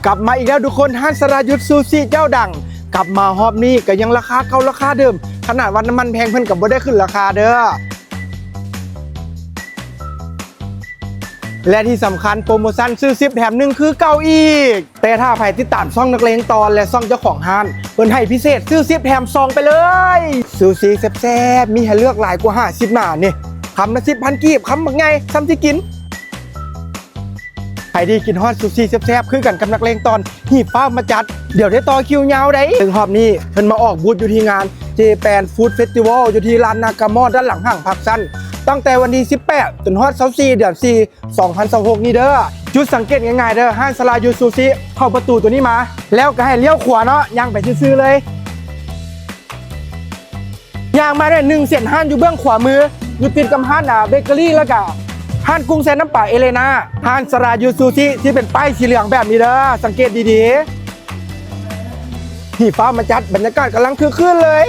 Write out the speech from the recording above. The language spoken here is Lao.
ກັບມາອີກແລ້ວທຸກຄົນ, ຮ້ານສະລາຍຸດຊູຊິເຈົ້າດັງ ກັບມາຮອບນີ້ກໍຍັງລາຄາເກົ່າລາຄາເດີມ, ຂະໜາດວ່ານ້ຳມັນແພງເພິ່ນກໍບໍ່ໄດ້ຂຶ້ນລາຄາເດີ້. ແລະທີ່ສຳຄັນໂປຣໂມຊັນຊື້ສິບແຖມໜຶ່ງຄືເກົ່າອີກ. ແຕ່ຖ້າໃຜຕິດຕາມຊ່ອງນັກເລງຕອນ ແລະຊ່ອງເຈົ້າຂອງຮ້ານ ເພິ່ນໃຫ້ພິເສດຊື້ສິບແຖມສອງໄປເລີຍ. ຊູຊິແຊບໆ ມີໃຫ້ເລືອກຫຼາຍກວ່າຫ້າສິບໜ້ານີ້, ຄຳລະສິບພັນກີບ, ຄຳບັກໃຫຍ່ ສ່ຳຊິກິນ. ໃຜທີ່ຄິດຮອດຊູຊິແຊບໆຄືກັນກັບນັກເລງຕອນ ຮີບຟ້າວມາຈັດ, ດຽວໄດ້ຕໍ່ຄິວຍາວໃດ໋. ເຊິ່ງຮອບນີ້ເພິ່ນມາອອກບູດຢູ່ທີ່ງານ Japan Food Festival ຢູ່ທີ່ລານນາກາມໍ ດ້ານຫຼັງຫ້າງພາກຊັນ ຕັ້ງແຕ່ວັນທີສິບແປດ ຈົນຮອດຊາວສີ່ ເດືອນສີ່ ສອງພັນຊາວຫົກນີ້ເດີ້. ຈຸດສັງເກດງ່າຍໆເດີ້, ຮ້ານສະລາຍຸດຊູຊິ, ເຂົ້າປະຕູຕົວນີ້ມາ ແລ້ວກໍໃຫ້ລ້ຽວຂວາເນາະ, ຍ່າງໄປຊື່ໆເລີຍ. ຍ່າງມາໄດ້ໜຶ່ງເສັ້ນ, ຮ້ານຢູ່ເບື້ອງຂວາມື ຢູ່ຕິດກັບຮ້ານ ອ່າ ເບເກີຣີ ແລ້ວກະຮ້ານກຸ້ງແຊ່ນ້ຳປາເອເລນາ. ຮ້ານສະລາຍຸດຊູຊິທີ່ເປັນປ້າຍສີເຫຼືອງແບບນີ້ເດີ້, ສັງເກດດີໆ. ຮີບຟ້າວມາຈັດ, ບັນຍາກາດກຳລັງຄຶກຄື້ນເລີຍ.